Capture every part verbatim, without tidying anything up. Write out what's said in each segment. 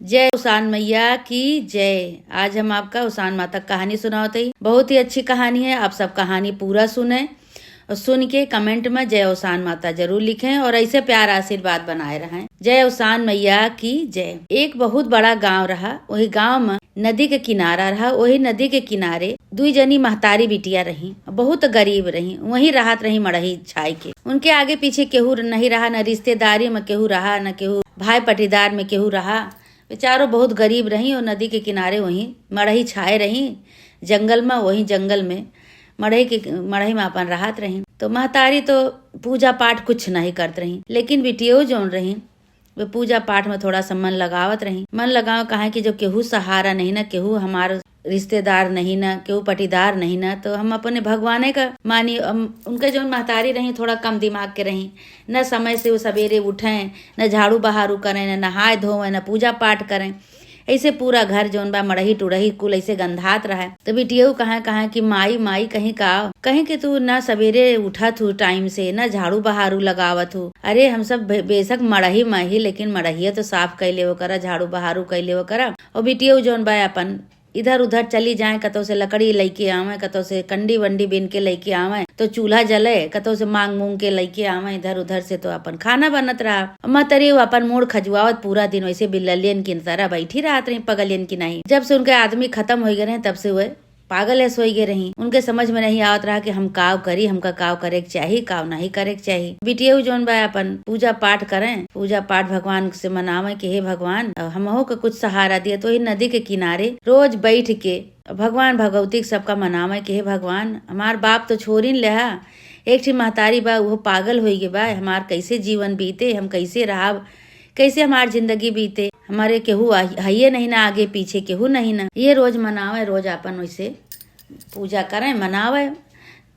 जय उसान मैया की जय। आज हम आपका उसान माता क कहानी सुनावत हई। बहुत ही अच्छी कहानी है, आप सब कहानी पूरा सुने और सुन के comment में जय उसान माता जरूर लिखें और ऐसे प्यार आशीर्वाद बनाए रहें। जय उसान मैया की जय। एक बहुत बड़ा गांव रहा। वही गांव में नदी के किनारा रहा। वही नदी के किनारे दुई जनी महतारी बिटिया रही, बहुत गरीब रही। वहीं रहत रही मड़ही छाई के। उनके आगे पीछे केहू नहीं रहा, न रिश्तेदारी में केहू रहा, न केहू भाई पटीदार में केहू रहा। बेचारो बहुत गरीब रही और नदी के किनारे वहीं मड़ही छाए रही, जंगल में, वहीं जंगल में मड़ही के, मड़ही में अपन रहत रही। तो महतारी तो पूजा पाठ कुछ नहीं करत रही, लेकिन बिटियो जौन रही, वे पूजा पाठ में थोड़ा सा मन लगावत रही। मन लगाव, काहे कि जब केहू सहारा नहीं ना, केहू हमार रिश्तेदार नहीं ना, केहू पटीदार नहीं ना, तो हम अपने भगवाने का मानी। हम, उनके जौन महतारी रही, थोड़ा कम दिमाग के रही, न समय से वो सवेरे उठें, न झाड़ू बहारू करें, न नहाए धोवें, न पूजा पाठ करें। ऐसे पूरा घर जौन बा मड़ही टुड़ही कुल ऐसे गंधात रहे। तो बिटियऊ कहाँ कहाँ कि माई, माई कहीं का, कहीं कि तू ना सवेरे उठत हू time से, ना झाड़ू बहारू लगावत हू। अरे हम सब बे-, बेशक मड़ही में ही, लेकिन मड़हिया तो साफ कइ लेवो करा, झाड़ू बहारू कइ लेवो करा। और बिटियऊ जौन बा अपन इधर उधर चली जाए, कतौ से लकड़ी लइके आवे, कतौ से कंडी वंडी बीन के लइके आवे, तो चूल्हा जले, कतौ से मांग मूंग के लइके आवे, इधर उधर से तो अपन खाना बनत रहा। महतारी अपन मूड़ खजुआवत पूरा दिन वैसे बिल्लियन की तरह बैठी रहत रही, पगलियन की नहीं। जब से उनके आदमी खत्म होइ गए रहे, तब से वे पागल ऐस होइ गए रही। उनके समझ में नहीं आवत रहा कि हम काव करी, हमका काव करे के चाही, काव नहीं करे के चाही। बिटियऊ जौन बा अपन पूजा पाठ करें, पूजा पाठ भगवान से मनावे कि हे भगवान, अब हमहू के कुछ सहारा दिए। तो वही नदी के किनारे रोज बैठ के भगवान भगवती के सबका मनावे कि हे भगवान, हमार बाप तो छोड़िन लेहा, एक ठी महतारी बा, उहो पागल होइ गए बा, हमार कैसे जीवन बीते, हम कैसे रहब, कैसे हमार जिंदगी बीते, हमारे केहू आ-, हइये नहीं ना, आगे पीछे केहू नहीं ना। ये रोज मनावे, रोज अपन वैसे पूजा करें, मनावे।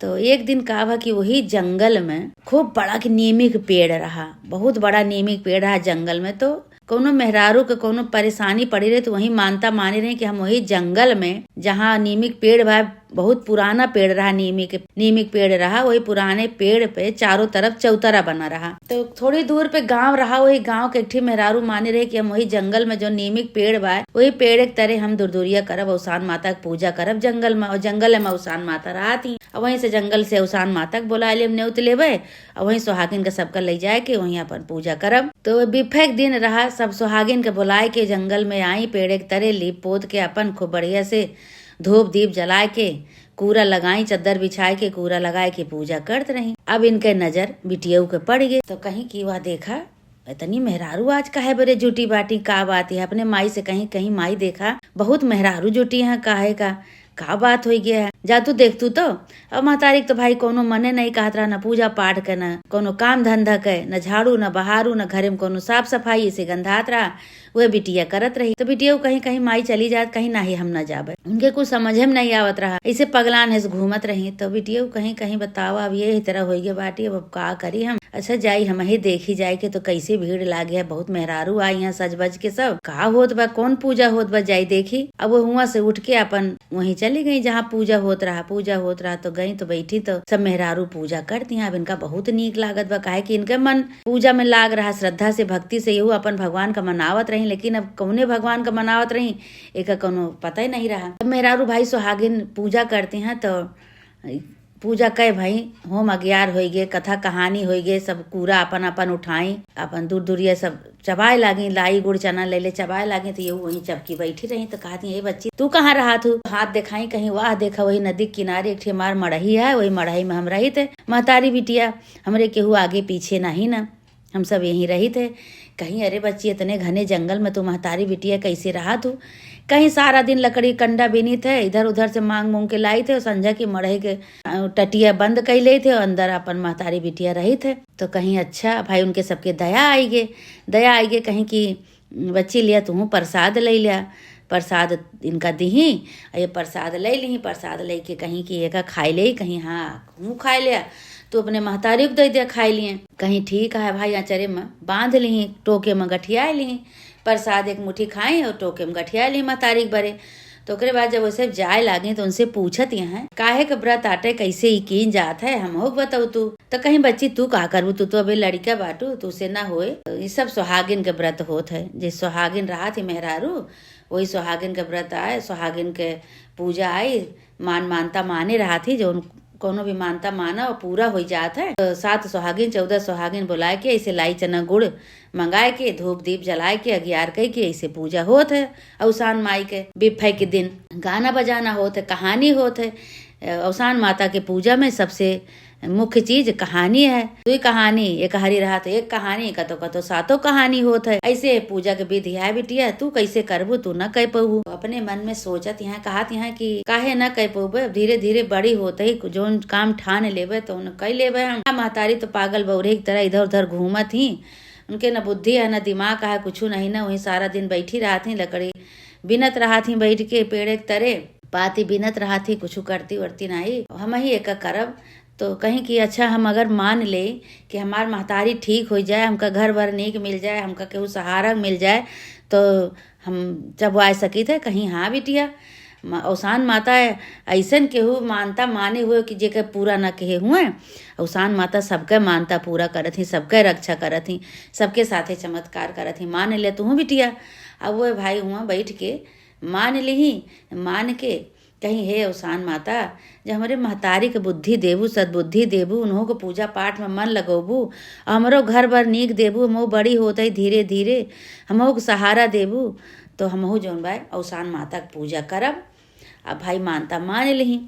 तो एक दिन का भा कि वही जंगल में खूब बड़ा कि नीमी के पेड़ रहा, बहुत बड़ा नीमी के पेड़ रहा जंगल में। तो कौनो मेहरारू के कौनो परेशानी पड़ी रहे, तो वही मानता माने रहे कि हम वही जंगल में, जहाँ नीमी के पेड़ बा, बहुत पुराना पेड़ रहा नीमी के, नीमी के पेड़ रहा, वही पुराने पेड़ पे चारों तरफ चौतरा बना रहा। तो थोड़ी दूर पे गांव रहा, वही गांव के एक ठी मेहरारू माने रहे कि हम वही जंगल में जो नीमी के पेड़ बा, वही पेड़ के तरे हम दुरदुरिया करब, अवसान माता के पूजा करब जंगल में, और जंगल में अवसान माता रहत ही। अब वहीं से जंगल से अवसान माता के बोला लेब, नेउत लेबे, और वहीं सुहागिन के सबका ले जाए के वहीं अपन पूजा करब। तो बिफे के दिन रहा, सब सुहागिन के बुलाए के जंगल में आई, पेड़े के तरे लीप पोत के अपन खूब बढ़िया से धूप दीप जलाए के कूरा लगाई, चद्दर बिछाए के कूरा लगाए के पूजा करत रही। अब इनके नजर बिटियऊ के पड़ गए, तो कहीं कि वह देखा, इतनी मेहरारू आज काहे बरे जुटी बाटी, का बात है? अपने माई से कहीं, कहीं माई देखा, बहुत मेहरारू जुटी हैं, काहे का, का बात होइ गया है, जा तू देख तू तो। अब महतारी के तो भाई कौनो मने नहीं कहत रहा, ना पूजा पाठ के, ना कौनो काम धंधा के, ना झाड़ू, ना बहारू, ना घरे में कौनो साफ सफाई, इसे गंधात रहा, वह बिटिया करत रही। तो बिटिया कहीं, कहीं माई चली जात, कहीं नाही हम ना जाबे। उनके कुछ समझे में नहीं आवत रहा, इसे पगलान है से घूमत रही। तो बिटिया कहीं, कहीं बतावा, अब ये तरह होइ गए बाटी, अब, अब का करी हम? अच्छा जाई हम ही देखी जाए के तो कैसे भीड़ लागे है, बहुत मेहरारू आई हैं सज बज के सब। का होत बा, कौन पूजा होत बा, जाई देखी। अब वो हुआं से उठ के अपन वहीं चली गई जहाँ पूजा होत रहा। पूजा होत रहा तो गई तो बैठी तो सब मेहरारू पूजा करती हैं। अब इनका बहुत नीक लागत बा, काहे कि इनके मन पूजा में लाग रहा, श्रद्धा से, भक्ति से, यहू अपन भगवान का मनावत रही। लेकिन अब कौने भगवान का मनावत रही, एका कौनो पता ही नहीं रहा। तब मेहरारू भाई सुहागिन पूजा करती हैं तो पूजा कय भई, होम अग्यार होइ गे, कथा कहानी होइ गे, सब कूरा अपन अपन उठाई, अपन दूर दूरिया सब चबाए लागी, लाई गुड़ चना ले ले चबाए लागी, तो ये वहीं चपकी बैठी रही। तो कहती, "ए बच्ची, तू कहाँ रहत हू?" हाथ देखाई, कहीं, "वाह, देखा, वही नदी किनारे एक ठे हमार मड़ही है, वही मड़ही में हम रहित है, महतारी बिटिया, हमरे केहू आगे पीछे नहीं ना।" हम सब यहीं रहित है। कहीं, "अरे बच्ची, इतने घने जंगल में तू महतारी बिटिया कैसे रहत हू?" कहीं, "सारा दिन लकड़ी कंडा बीनित है, इधर उधर से मांग मूंग के लाइत है, और संझा की मड़ही के, अ, टटिया बंद कई लेइत है, और अंदर अपन महतारी बिटिया रहित है।" तो कहीं, "अच्छा भाई।" उनके सबके दया आई गे, दया आई गे, कहीं कि, "बच्ची, लिया तू प्रसाद ले लिया।" प्रसाद इनका दिही, और ये प्रसाद ले ली, प्रसाद लेके कहीं कि, "एका खाई ले।" कहीं, "हाँ, हूँ खाई लिया, तू अपने महतारी को दे दिया खाई लिए।" कहीं, "ठीक है भाई।" अचरे में बांध ली, टोके में गठिया ली, प्रसाद एक मुट्ठी खाई और टोके में गठिया ली महतारी के बरे। तो ओकरे बाद जब वैसे जाए लागे तो उनसे पूछत यहाँ, "काहे के व्रत आटे, कैसे ई कीन जात है, हमहू के बतऊ तू।" तो कहीं, "बच्ची, तू का करबू, तू तो अबे लड़िका बाटू, तू से ना होए। ई सब सुहागिन के व्रत होत है, जे सुहागिन रहत ही मेहरारू, वही सुहागिन के व्रत आए, सुहागिन के पूजा आई, मान मानता माने रहत ही, जौन कौनो भी मानता माना और पूरा हो जात है।" तो सात सुहागिन, चौदह सुहागिन बुलाए के ऐसे लाई चना गुड़ मंगाए के, धूप दीप जलाए के, अगियार कई के ऐसे पूजा होत है औसान माई के। बिफे के दिन गाना बजाना होत है, कहानी होत है। औसान माता के पूजा में सबसे मुख्य चीज कहानी है। दुई कहानी, एक हरी रहत एक कहानी, कतो कतो सातों कहानी होत है। ऐसे पूजा के विधि है बिटिया, तू कैसे करबू, तू ना कह पबू। अपने मन में सोचत यहाँ, कहत यहाँ कि काहे ना कह पबे, धीरे धीरे बड़ी होत ही जौन काम ठान लेबे तो उन कह लेबे हम। महतारी तो पागल बौरे की तरह इधर उधर घूमत ही, उनके न बुद्धि है, न दिमाग है, कुछ नहीं, न वही सारा दिन बैठी रहत ही, लकड़ी बिनत रहत ही बैठ के पेड़ के तरे, पाती बिनत रहत ही, कुछ करती वरती नहीं। हम ही एक करब तो कहीं कि अच्छा, हम अगर मान ले कि हमार महतारी ठीक हो जाए, हमका घर बर नीक मिल जाए, हमका केहू सहारा मिल जाए, तो हम चबवाए सकित है। कहीं, "हाँ बिटिया, म-, औसान माता ऐसन केहू मानता माने हुए कि जेके पूरा न कहे हुए। औसान माता सबके मानता पूरा करत ही, सबके रक्षा करत ही, सबके साथे चमत्कार करत ही। मान ले तू बिटिया।" अब वो भाई हुआ बैठ के मान लिही, मान के कहीं, "हे औसान माता, जब हमरे महतारी के बुद्धि देबू, सद्बुद्धि देबू, उन्हों के पूजा पाठ में मन लगौबू, और हमरो घर बर नीक देबू, हमहू बड़ी होत ही धीरे धीरे, हमहू के सहारा देबू, तो हमहू जौन बा औसान माता के पूजा करब।" अब भाई मानता मान लिही,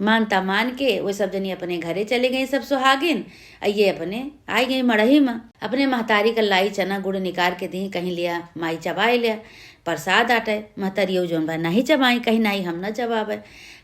मानता मान के वो सब जनी अपने घरे चले गई सब सुहागिन, आ ये अपने आई गई मड़ही में, अपने महतारी का लाई चना गुड़ निकाल के दी, कहीं, "लिया माई चबाए लिया।" प्रसाद आटे, महतरियो जौन बा नहीं चबाई, कहीं, "नहीं, हम ना चबाबे।"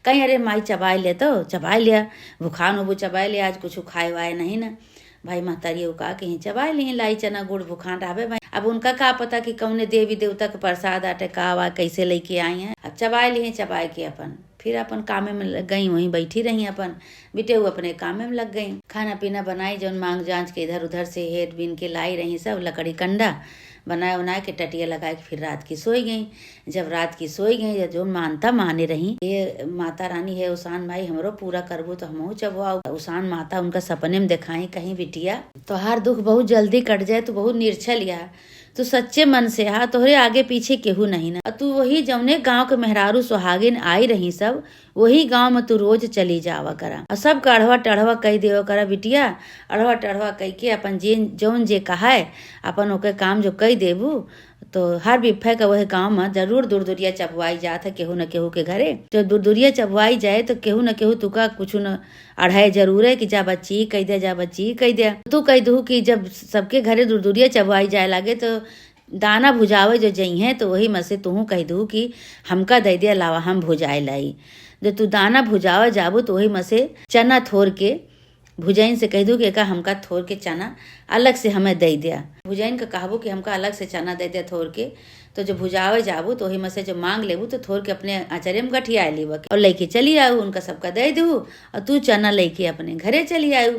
कहीं, "अरे माई, चबाए ले तो, चबाए लिया, भुखान होबू, चबाए लिया, आज कुछ खाए वाए नहीं ना।" भाई महतरियो का कहीं चबाए लिही लाई चना गुड़, भुखान रहबे भाई। अब उनका का पता कि कौने देवी देवता के प्रसाद आटे, का वा, कैसे लेके आई हैं। अब चबाए लिही, चबाए के अपन फिर अपन कामे में लग गई, वहीं बैठी रही अपन, बिटेऊ अपने कामे में लग गई। खाना पीना बनाई, जौन मांग जांच के इधर उधर से हेर बीन के लाई रही सब, लकड़ी कंडा बनाए उनाए के टटिया लगाए के फिर रात की सोई गई। जब रात की सोई गई, जब जौन मानता माने रही, "ये माता रानी, हे औसान माई, हमरो पूरा करबू तो हमहू चबवाऊ।" औसान माता उनका सपने में देखाई, कहीं, "बिटिया, तोहार दुख बहुत जल्दी कट जाए, तू बहुत निर्छल या, तू सच्चे मन से हा, तोहरे आगे पीछे केहू नहीं ना। और तू वही जौने गांव के मेहरारू सुहागिन आई रही सब, वही गांव में तू रोज चली जावा करा। और सबका अढ़वा टढ़वा कह देवा करा बिटिया, अढ़वा टढ़वा कह के अपन जे जौन जे कहाए, अपन ओके काम जो कह देबू, तो हर बिफे का वह गांव में जरूर दुरदुरिया चबवाई जात है केहू न केहू के घरे। जब दुरदुरिया चबवाई जाए तो केहू न केहू तुका कुछ न अढ़ाए जरूर है कि जा बच्ची कह दे, जा बच्ची कह दे।" तू कह दू कि जब सबके घरे दुरदुरिया चबवाई जाए लागे तो दाना भुजावे जो जइहें, तो वही में से तुहू कह दू कि हमका दे दे, लावा हम भुजाए लाई। जो तू दाना भुजावे जाबू, तो वही में से चना थोर के भुजैन से कह दू कि एका हमका थोर के चना अलग से हमें दे दे। भुजैन का कहबू कि हमका अलग से चना दे दे थोर के, तो जो भुजावे जाबू, तो वही में से जो मांग लेबू, तो थोर के अपने अचरे में गठिया लेबा के और लेके चली आऊ, उनका सबका दे दू और तू चना लेके अपने घरे चली आऊ।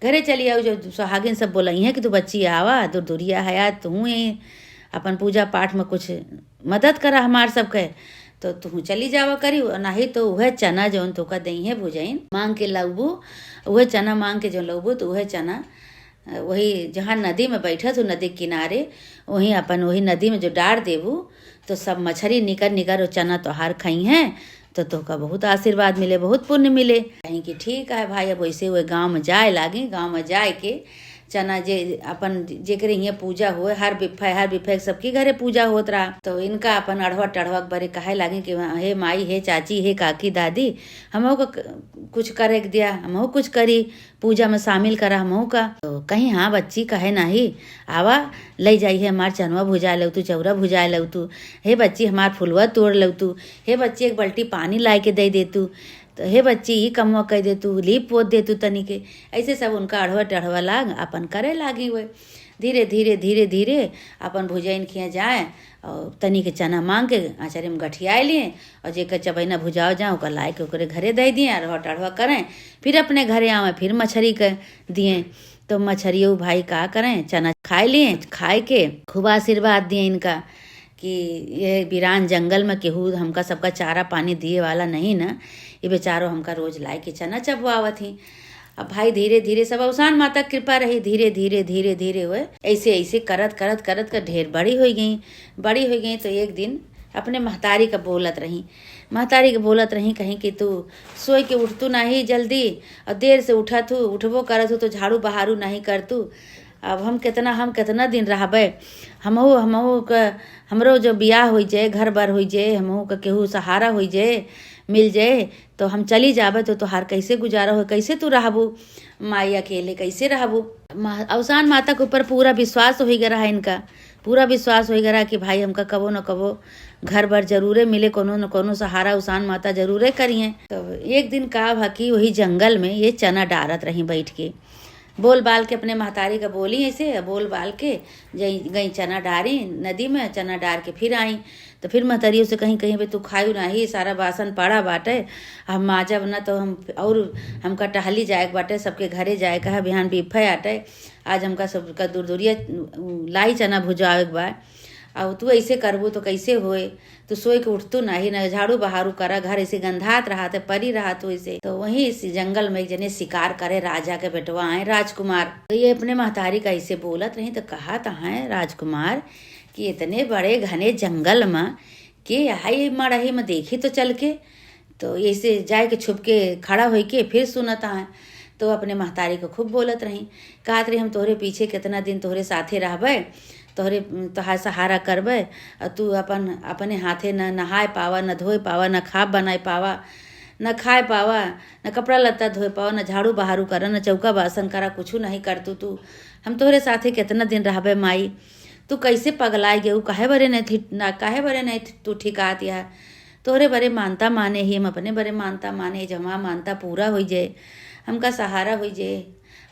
घरे चली आऊ, जब सुहागिन सब बोलइहें कि तू बच्ची आवा, दुरदुरिया है आज, तू ही अपन पूजा पाठ में कुछ मदद करा हमार सबके, तो तू चली जावा करी। और नाही तो उहे चना जौन तोका दइहें भुजैन, मांग के लउबू, उहे चना मांग के जो लउबू, तो उहे चना, अ, वही जहाँ नदी में बैठत हो, नदी के किनारे, वहीं अपन वही नदी में जो डार देबू, तो सब मछरी निकर निकर वो चना तोहार खइहें, तो तोहका बहुत आशीर्वाद मिले, बहुत पुण्य मिले। कहीं कि ठीक है भाई, अब वैसे हुए गाँव में जाए लागी, गाँव में जाए के चना जे अपन जेकरे हियाँ पूजा होए, हर बिफे, हर बिफे सबके घरे पूजा होत रहा, तो इनका अपन अढ़वा टढ़वा के बरे कहे लागी कि "हे माई, हे चाची, हे काकी, दादी, हमहू को क-, कुछ करे के दिया, हमहू कुछ करी, पूजा में शामिल करा हमहू का।" तो कहीं, "हाँ बच्ची, कहे नाही, आवा, ले जाई है हमार चनवा भुजा लेउ तू, चौरा भुजा लेउ तू, हे बच्ची, हमार फुलवा तोड़ लेउ तू, हे बच्ची, एक बाल्टी पानी लाए के दे दे तू, तो हे बच्ची, ई कमवा कह दे तू, लीप पोत दे तू तनी के।" ऐसे सब उनका अढ़वा टढ़वा लाग अपन करे लागी हुए। धीरे धीरे, धीरे धीरे अपन भुजैन खिया जाए और तनी के चना मांग के अचरे में गठियाए लिए और जेकर चबैना भुजाओ जाए, ओकर लाए के ओकरे घरे दे दिए, अढ़वा टढ़वा करें, फिर अपने घरे आवे, फिर मछरी के दिए। तो मछरियो भाई का करें, चना खाए लिए, खाए के खूब आशीर्वाद दिए इनका कि ये वीरान जंगल में केहू हमका सबका चारा पानी दिए वाला नहीं ना, ये बेचारो हमका रोज लाए के चना चबवावत ही। अब भाई धीरे धीरे सब अवसान माता कृपा रही, धीरे धीरे धीरे धीरे हुए ऐसे ऐसे करत करत करत कर ढेर बड़ी होइ गई। बड़ी होइ गई तो एक दिन अपने महतारी का बोलत रही, महतारी के बोलत रही, कहीं कि तू सोए के उठतू नाही जल्दी और देर से उठत हू, उठबो करत हू तो झाड़ू बहारू नाही करतू। अब हम कितना, हम कितना दिन रहबे? हमहू, हमहू क, हमरो जो बियाह होइ जाए, घर बर होइ जाए, हमहू क केहू सहारा होइ जाए, मिल जाए, तो हम चली जाबे, तो तोहार कैसे गुजारा हो, कैसे तू रहबू? माई अकेले कैसे रहबू? मा-, अवसान माता के ऊपर पूरा विश्वास होइ गया रहा इनका, पूरा विश्वास होइ गया रहा कि भाई हमका कबो न कबो घर बर जरूरे मिले, कोनो न कोनो सहारा अवसान माता जरूरे करिए। तो एक दिन का भा कि वही जंगल में ये चना डारत रही बैठ के, बोल बाल के अपने महतारी का बोली ऐसे, बोल बाल के जई गई चना डारी नदी में, चना डार के फिर आई। तो फिर महतरियों से कहीं, कहीं बे तू खायू नाही, सारा बासन पड़ा बाटे, हम माजब ना तो हम और हमका टहली जाए के बाटे, सबके घरे जाए के है, बिहान बिफे आटे, आज हमका सबका दूर दूरिया लाई चना भुजावे के बा। अब तू ऐसे करबू तो कैसे होए? तू सोए के उठतू नाही, न झाड़ू बहारू करा, घर ऐसे गंधात रहत है, परी रहत हो ऐसे। तो वहीं इस जंगल में एक जने शिकार करे, राजा के बेटवा आए राजकुमार। तो ये अपने महतारी का ऐसे बोलत रही तो कहत हैं राजकुमार कि इतने बड़े घने जंगल में के आई मड़ही में देखी तो चल के। तो ऐसे जाए के छुप के खड़ा होई के फिर सुनत हैं। तो अपने महतारी को खूब बोलत रही, कहत रही हम तोहरे पीछे कितना दिन तोहरे साथे रहबे, तोहरे, तोहार सहारा करबे, और तू अपन, अपने हाथे न नहाए पावा, न धोए पावा, न खाब बनाए पावा, न खाए पावा, न कपड़ा लत्ता धोए पावा, न झाड़ू बहारू करा, न चौका बासन करा, कुछ नहीं करतू तू। हम तोहरे साथे कितना दिन रहबे माई? तू कैसे पगलाए गेऊ? काहे बरे नहीं थी, ना, काहे बरे नहीं थी, तू ठिकात यह? तोहरे बरे मानता माने ही, हम अपने बरे मानता माने ही, जब हमार मानता पूरा होइ जाए, हमका सहारा होइ जाए,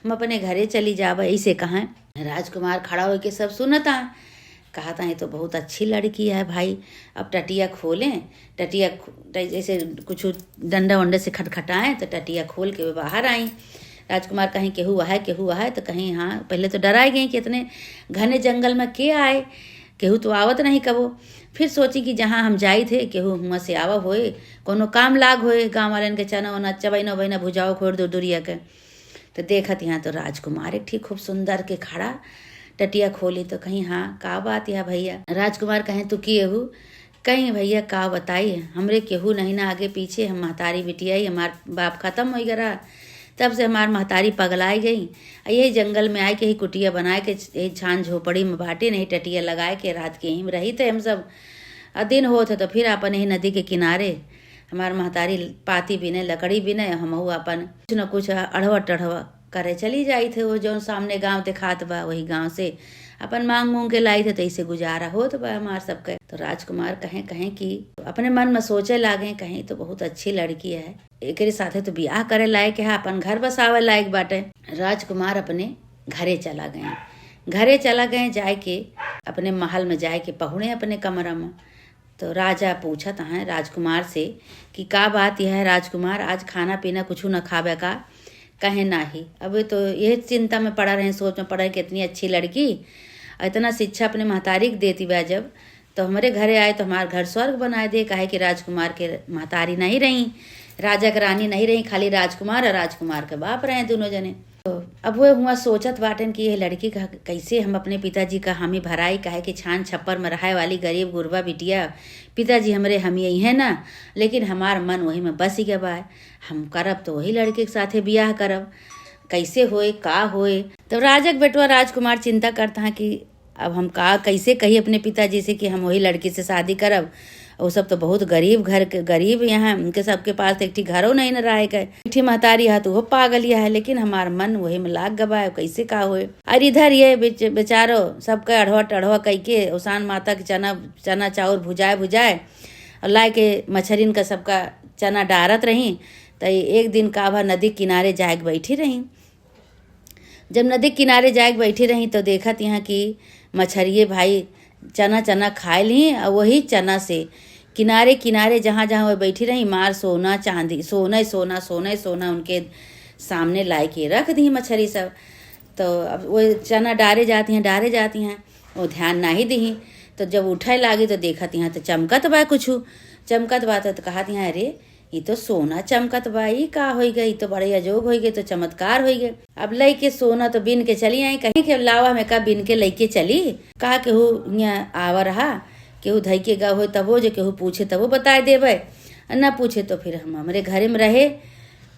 हम अपने घरे चली जाबे, ऐसे कहें। राजकुमार खड़ा होके सब सुनता, कहता है तो बहुत अच्छी लड़की है भाई, अब टटिया खोलें, टटिया खो-, ट-, जैसे कुछ डंडा वंडे से खटखटाएं तो टटिया खोल के वे बाहर आई। राजकुमार कहीं केहू है, केहू है, तो कहीं हाँ, पहले तो डराए गए कि इतने घने जंगल में के आए, केहू तो आवत नहीं कबो। फिर सोची कि जहाँ हम जाई थे केहू हुआं से आवा होए, कोनो काम लाग होए, गाँव वालन के चना वना चबैना उबैना भुजाओ खोर दूर दूरिया के। तो देखत यहाँ तो राजकुमार एक ठीक खूब सुंदर के खड़ा, टटिया खोली तो कहीं हाँ का बात यह भैया? राजकुमार कहें तू के हू? कहीं भैया का बताई, हमरे केहू नहीं ना आगे पीछे, हम महतारी बिटिया ही, हमार बाप खत्म होइ गया, तब से हमार महतारी पगलाए गई। आ यही जंगल में आए के ही कुटिया बनाए के यही छान झोपड़ी में बाटे नहीं टटिया लगाए के रात के यहीं में रही थे हम सब। आ दिन होत है तो फिर अपन यही नदी के किनारे हमार महतारी पाती बिने, लकड़ी बिने, हमहू अपन कुछ न कुछ अढ़वा टढ़वा करे चली जाई थे। वो जौन सामने गांव देखात बा वही गांव से अपन मांग मूंग के लाई थे, तो ऐसे गुजारा होत बा हमार सबके। तो राजकुमार कहें, कहें कि अपने मन में सोचे लागे, कहीं तो बहुत अच्छी लड़की है, एकरे साथे तो बियाह करे लायक है, अपन घर बसावे लायक बाटे। राजकुमार अपने घरे चला गए, घरे चला गए जाए के अपने महल में जाए के पहुड़े अपने कमरा में। तो राजा पूछत हैं राजकुमार से कि का बात यह है राजकुमार, आज खाना पीना कुछ न खाबे का? कहे नाही। अब तो यह चिंता में पड़ा रहे, सोच में पड़ा रहे कि इतनी अच्छी लड़की और इतना शिक्षा अपने महतारी के देती बा, जब तो हमरे घरे आए तो हमार घर स्वर्ग बनाए दे, काहे कि राजकुमार के महतारी नहीं रही, राजा के रानी नहीं रही, खाली राजकुमार और राजकुमार के बाप रहे दोनों जने। तो अब वो हुआ सोचत बाटेन कि यह लड़की का कैसे हम अपने पिताजी का हामी भराई, काहे कि छान छप्पर में रहे वाली गरीब गुरबा बिटिया, पिताजी हमरे हामी है ना, लेकिन हमार मन वही में बस गया बा। हम करब तो वही लड़के के साथे बियाह करब, कैसे होए का होए। तो राजा के बेटवा राजकुमार चिंता करता है कि अब हम का कैसे कही अपने पिताजी से कि हम वही लड़की से शादी करब। वो सब तो बहुत गरीब घर के, गरीब यहाँ, उनके सबके पास तो एक ठी घरो नहीं न रहे के। एक ठी महतारी है तो वो पागल है, लेकिन हमार मन वही में लाग गबा है, कैसे का होए। और इधर ये बेच-, बेचारो सबके अढ़वा टढ़वा कई के ओसान माता के चना, चना चाउर भुजाए भुजाए और लाए के मछरिन का सबका चना डारत रही। तो एक दिन का भा नदी किनारे जाए के बैठी रही। जब नदी किनारे जाए के बैठी रही तो देखत यहाँ कि मछरिये भाई चना, चना खाए ली और वही चना से किनारे किनारे जहाँ जहाँ वो बैठी रही मार सोना चांदी, सोना ही सोना, सोना ही सोना उनके सामने लाए के रख दी मछरी सब। तो अब वो चना डारे जाती हैं, डारे जाती हैं, वो ध्यान नाही दी। तो जब उठे लागी तो देखत यहाँ तो चमकत बा कुछु, चमकत बा तो, तो कहत यहाँ, "अरे, ई तो सोना चमकत बा, ई का होई गए, ई तो बड़े अजोग होई गए, तो चमत्कार होई गए।" अब लइके सोना तो बिन के चली आई, कहीं के लावा में का बिन के लइके चली, का केहू यहाँ आवा रहा, केहू धई के गा होई तबो, जो केहू पूछे तबो बताए देबे, आ ना पूछे तो फिर हम हमरे घरे में रहे,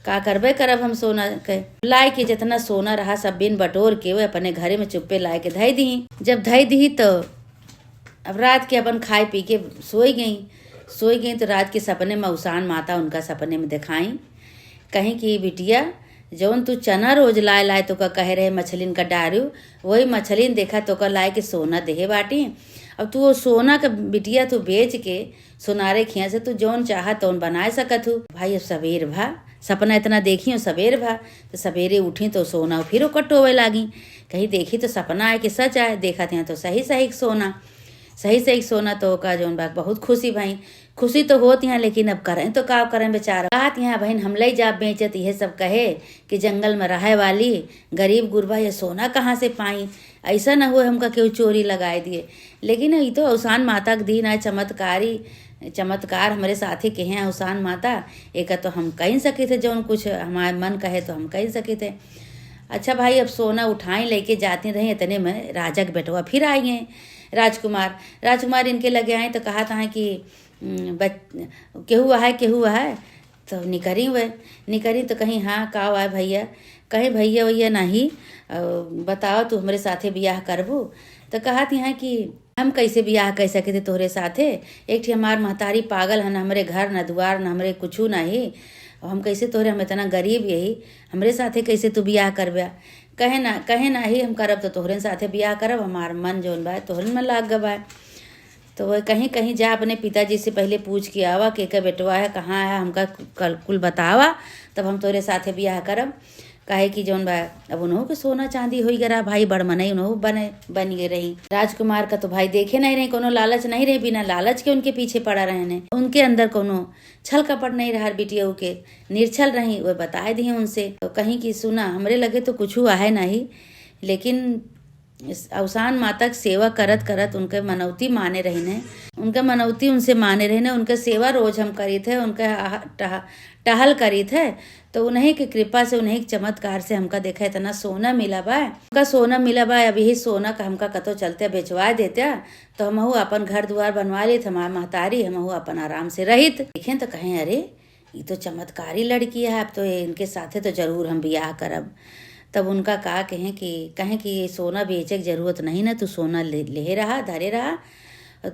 का करबे करब हम सोना के। लाए के जितना सोना रहा सब बिन बटोर के वो अपने घरे में चुप्पे लाए के धई दी। जब धई दी तो अब रात के अपन खाए पी के सोई गई। सोई गई तो रात के सपने में अवसान माता उनका सपने में दिखाई, कहीं कि, "बिटिया, जौन तू चना रोज लाए लाए तोका कहे रहे मछलिन का डारू, वही मछलिन देखा तोका लाए के सोना देहे बाटी। अब तू वो सोना का बिटिया तू बेच के सोनारे खिया से तू जौन चाहा तौन बनाए सकत हू।" भाई अब सबेर भा, सपना इतना देखी हो सबेर भा, तो सबेरे उठी तो सोना फिर ओकर टोवे लागी। कहीं देखी तो सपना आए कि सच आए, देखत हैं तो सही सही सोना, सही सही सोना। तो ओका जौन बा बहुत खुशी भई, खुशी तो होत यहाँ, लेकिन अब करें तो का करें बेचारा। कहत यहाँ, "बहिन, हम लई जाब बेचत, इहे सब कहे कि जंगल में रहे वाली गरीब गुरबा ये सोना कहाँ से पाई? ऐसा न हुए हमका केहू चोरी लगाए दिए।" लेकिन ई तो अवसान माता के दिन आए, चमत्कारी चमत्कार हमरे साथे के हैं अवसान माता, एका तो हम कह सके थे, जौन कुछ हमारे मन कहे तो हम कह सके थे। अच्छा भाई, अब सोना उठाई लेके जाती रही, इतने में राजा के बेटवा फिर आई हैं, राजकुमार। राजकुमार इनके लगे आए तो कहत हैं कि, "उम, बच-, केहू है, केहू है?" तो निकरी हुए, निकरी तो कहीं, "हाँ, का हुआ है भैया?" कहीं, "भैया वैया नहीं, अ, बताओ, तू हमरे साथे बियाह करबू?" तो कहत यहाँ कि, "हम कैसे बियाह कर सके थे तोहरे साथे? एक ठे हमार महतारी पागल है, न हमरे घर, न दुआर, न हमरे कुछू नहीं। अब हम कैसे तोहरे, हम इतना गरीब यही, हमरे साथे कैसे तू बियाह करबे?" कहे ना, कहे नाही, "हम करब तो तोहरे साथे बियाह करब, हमार मन जौन बा, तोहरे में लाग गबा।" तो वह कहीं, "कहीं जा अपने पिताजी से पहले पूछ के आवा कि एकर बेटवा है, कहाँ है, हमका कल-, कुल बतावा, तब हम तोरे साथे बियाह करब।" काहे कि जौन बा, अब उनहु के सोना चांदी होई गए रहा भाई, बड़ मनई उनहु बने, बन गए रही। राजकुमार का तो भाई देखे नहीं रहे, कोनो लालच नहीं रहे, बिना लालच के उनके पीछे पड़ा रहे ने। उनके अंदर कोनो छल कपट नहीं रहा, बिटिया के निर्छल रही, वह बताए दिए उनसे। तो कहीं कि, "सुना, हमरे लगे तो कुछ हुआ है नहीं, लेकिन इस अवसान माता के सेवा करत करत उनके मनौती माने रहिने, उनके मनौती उनसे माने रहिने, उनके सेवा रोज हम करी थे, उनके आह-, टह-, टहल करी थे, तो उन्हीं के कृपा से, उन्हीं के चमत्कार से हमका देखा इतना सोना मिला बा, हमका सोना मिला बा। अब यही सोना का हमका कतो चलते बेचवा देते, तो हमहू अपन घर दुआर बनवा लेत, हमार महतारी, हमहू अपन आराम से रहित।" देखें तो कहें, "अरे, ई तो चमत्कारी लड़की है, अब तो इनके साथे तो जरूर हम बियाह करब।" तब उनका का कहें कि, कहें कि, "ये सोना बेचे के जरूरत नहीं ना, तू सोना ले, लेहे रहा, धरे रहा,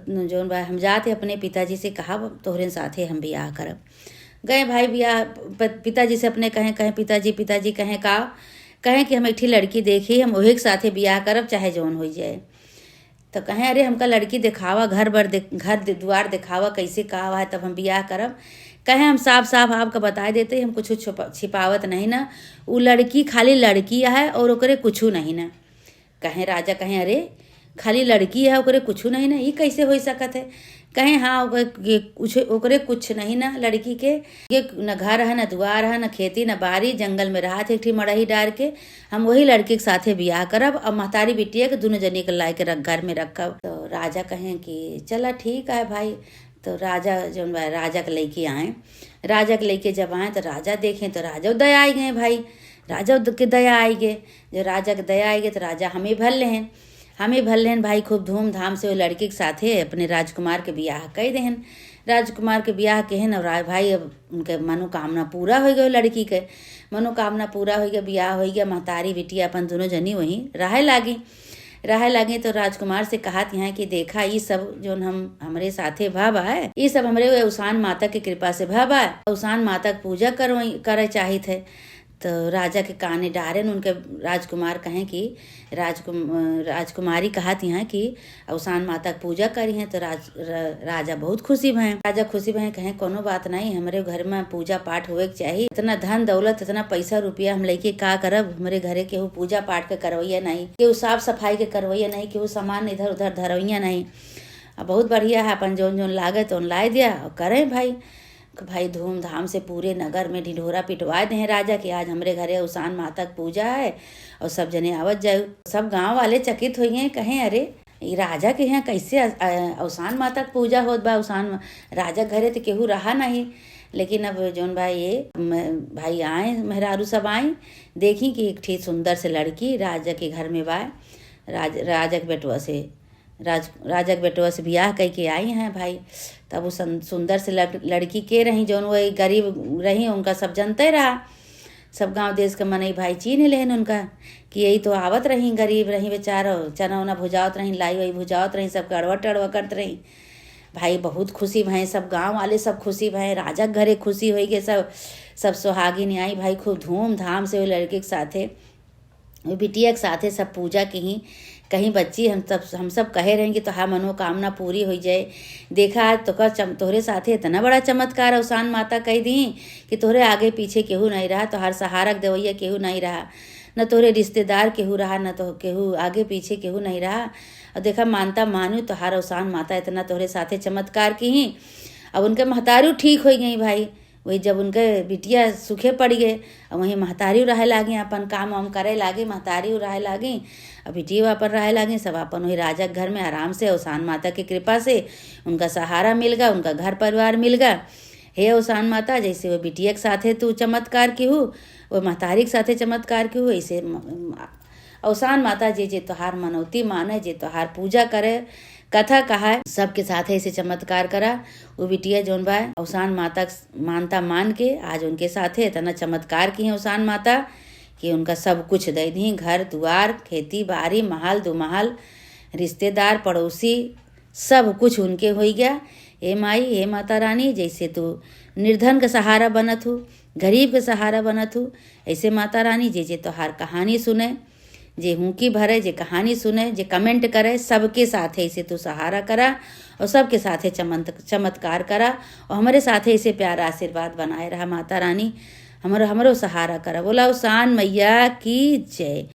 जौन बा हम जाते अपने पिताजी से कहा, तोहरे साथे हम बियाह करब।" गए भाई बियाह, प-, पिताजी से अपने कहें, कहें, "पिताजी, पिताजी," कहें, "का?" कहें कि, "हम एक ठी लड़की देखी, हम वही के साथे बियाह करब, चाहे जौन हो जाए।" तो कहें, "अरे, हमका लड़की देखावा, घर बर दे-, घर दे-, दुआर देखावा, कैसे का हुआ है, तब हम बियाह करब।" कहें, "हम साफ साफ आपका बताए देते, हम कुछ छुपा-, छिपावत नहीं ना, उ लड़की खाली लड़की है और ओकरे कुछ नहीं ना।" कहें, राजा कहें, "अरे, खाली लड़की है, ओकरे कुछ नहीं ना, ई कैसे हो सकत है?" कहें, "हाँ, ओकरे, ये कुछ, ओकरे कुछ नहीं ना लड़की के, ये न घर है, न दुआर है, न खेती, न बारी, जंगल में रहा थे एक ठी मड़ही डार के, हम वही लड़की के साथे बियाह करब और महतारी बिटिया के दोनों जनी के लाए के रख, घर में रखब।" तो राजा कहें कि, "चला ठीक है भाई।" तो राजा जौन बा, राजा के लइके आए, राजा के लइके जब आए तो राजा देखें तो राजा दया आई गए भाई, राजा के दया आई गए। जो राजा के दया आई गए तो राजा हमें भर लेहन, हमें भर लेहन भाई, खूब धूमधाम से वो लड़की के साथे अपने राजकुमार के बियाह कह देहन। राजकुमार के बियाह केहन और रा-, भाई अब उनके मनोकामना पूरा हो गए, लड़की के मनोकामना पूरा हो गया, बियाह हो गया, महतारी बिटिया अपन दोनों जनी वहीं रहे लागी। रहे लागी तो राजकुमार से कहत यहाँ कि, "देखा, ई सब जौन हम, हमरे साथे भा बा है, ई सब हमरे अवसान माता के कृपा से भा बा। अवसान माता के पूजा करवाई, करे चाहित है।" तो राजा के काने डारेन उनके राजकुमार कहें कि राजकुम-, राजकुमारी कहत यहाँ कि अवसान माता के पूजा करी हैं, तो राज-, र-, राजा बहुत खुशी भए। राजा खुशी भए, कहें, "कोनो बात नहीं, हमरे घर में पूजा पाठ होए के चाही। इतना धन दौलत, इतना पैसा रुपया हम लइके का करब? हमरे घरे केहू पूजा पाठ के करवैया नहीं, केहू साफ सफाई के करवैया नहीं, केहू सामान इधर उधर धरवैया नहीं। अब बहुत बढ़िया है, अपन जौन जौन लागे तौन लाए दिया और करें भाई।" भाई धूमधाम से पूरे नगर में ढिढोरा पिटवा दें राजा कि आज हमरे घरे अवसान माता के पूजा है और सब जने आवत जाए। सब गांव वाले चकित हुई हैं, कहें, "अरे, ई राजा के यहाँ कैसे अ-, अ-, अवसान माता के पूजा होत बा, अवसान म-, राजा के घरे तो केहू रहा नहीं, लेकिन अब जौन बा ये म-, भाई आए, मेहरारू सब आई, देखी कि एक ठे सुंदर से लड़की राजा के घर में बा, राज-, राजा के बेटवा से, राज-, राजा के बेटवा से बियाह कइके आई हैं भाई। तब उ सन-, सुंदर से लड़-, लड़की के रही, जौन वो गरीब रही, उनका सब जनते रहा, सब गांव देश के मनई भाई चीन्ह लेहन उनका कि यही तो आवत रही, गरीब रही बेचारो, चना उना भुजावत रही, लाई वाई भुजावत रही, सबके अड़वा टड़वा करत रही। भाई बहुत खुशी भए, सब गांव वाले सब खुशी भए, राजा के घरे खुशी होई गए सब, सब सुहागिन आई भाई, खूब धूमधाम से वो लड़के के साथे, वो बिटिया के साथे सब पूजा किही। कहीं बच्ची हम सब, हम सब कहे रही कि तोहार मनोकामना पूरी होई जाए। देखा आज तोकर चम-, तोहरे साथे इतना बड़ा चमत्कार अवसान माता कह दी कि तोहरे आगे पीछे केहू नहीं रहा, तोहार सहारा के देवैया केहू नहीं रहा, न तोहरे रिश्तेदार केहू रहा, न तो केहू आगे पीछे केहू नहीं रहा। और देखा मानता मानू तोहार अवसान माता इतना तोहरे साथे चमत्कार किही। अब उनके महतारू ठीक होई गई भाई, वही जब उनके बिटिया सूखे पड़ गए, और वहीं महतारी रहे लागी, अपन काम वाम करे लागी, महतारी रहे लागी, और बिटिया अपन रहे लागी, सब अपन वही राजा के घर में आराम से अवसान माता के कृपा से उनका सहारा मिल गा, उनका घर परिवार मिल गा। हे अवसान माता, जैसे वो बिटिया के साथे तू चमत्कार किहू, वो महतारी के साथे चमत्कार किहू, ऐसे म-, अवसान माता जे जे तोहार मनौती माने, जे तोहार पूजा करे, कथा कहाए, सबके साथे ऐसे चमत्कार करा। वो बिटिया जौन बा अवसान माता के मानता मान के आज उनके साथे इतना चमत्कार किहे अवसान माता कि उनका सब कुछ दे दी, घर दुआर, खेती बाड़ी, महल दुमहल, रिश्तेदार पड़ोसी, सब कुछ उनके होई गया। हे माई, हे माता रानी, जैसे तू निर्धन के सहारा बनत हू, गरीब के सहारा बनत हू, ऐसे माता रानी जे जे तोहार कहानी सुने, जे हुंकी भरे, जे कहानी सुने, जे comment करे, सबके साथे ऐसे तू सहारा करा और सबके साथे चमंत-, चमत्कार करा और हमरे साथे ऐसे प्यार आशीर्वाद बनाए रहा माता रानी। हमरो, हमरो सहारा करा। बोला अवसान मैया की जय।